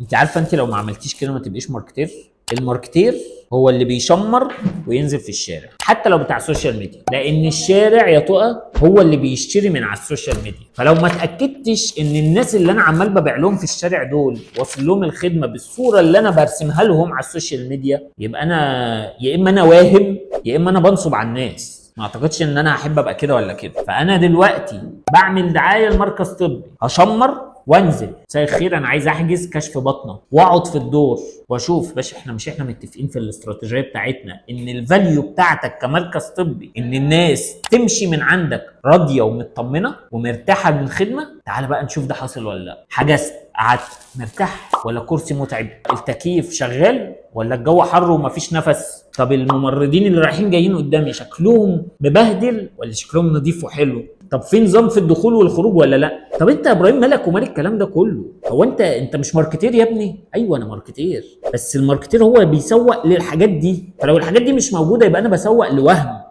انت عارفه، انت لو ما عملتيش كده ما تبقيش marketer. ال marketer هو اللي بيشمر وينزل في الشارع، حتى لو بتاع social media، لان الشارع يا تقى هو اللي بيشتري من على ال social media. فلو ما اتاكدتش ان الناس اللي انا عمال ببيع لهم في الشارع دول واصل لهم الخدمة بالصورة اللي انا برسمها لهم على ال social media، يبقى انا يا اما انا واهم يا اما انا بنصب على الناس. ما اعتقدش ان انا احب ابقى كده ولا كده. فانا دلوقتي بعمل دعاية لمركز طبي، هشمر وانزل: مساء الخير، انا عايز احجز كشف بطنه، واقعد في الدور واشوف. باشا، احنا مش احنا متفقين في الاستراتيجية بتاعتنا ان ال value بتاعتك كمركز طبي ان الناس تمشي من عندك راضية ومطمنه ومرتاحه من الخدمه؟ تعال بقى نشوف ده حاصل ولا لا. حجزت، قعدت، مرتاح ولا كرسي متعب؟ التكييف شغال ولا الجو حر ومفيش نفس؟ طب الممرضين اللي رايحين جايين قدامي شكلهم مبهدل ولا شكلهم نظيف وحلو؟ طب في نظام في الدخول والخروج ولا لا؟ طب انت يا ابراهيم مالك ومال الكلام ده كله؟ هو انت مش marketer يا ابني؟ ايوه انا marketer، بس ال marketer هو بيسوق للحاجات دي، فلو الحاجات دي مش موجودة يبقى انا بسوق لوهم.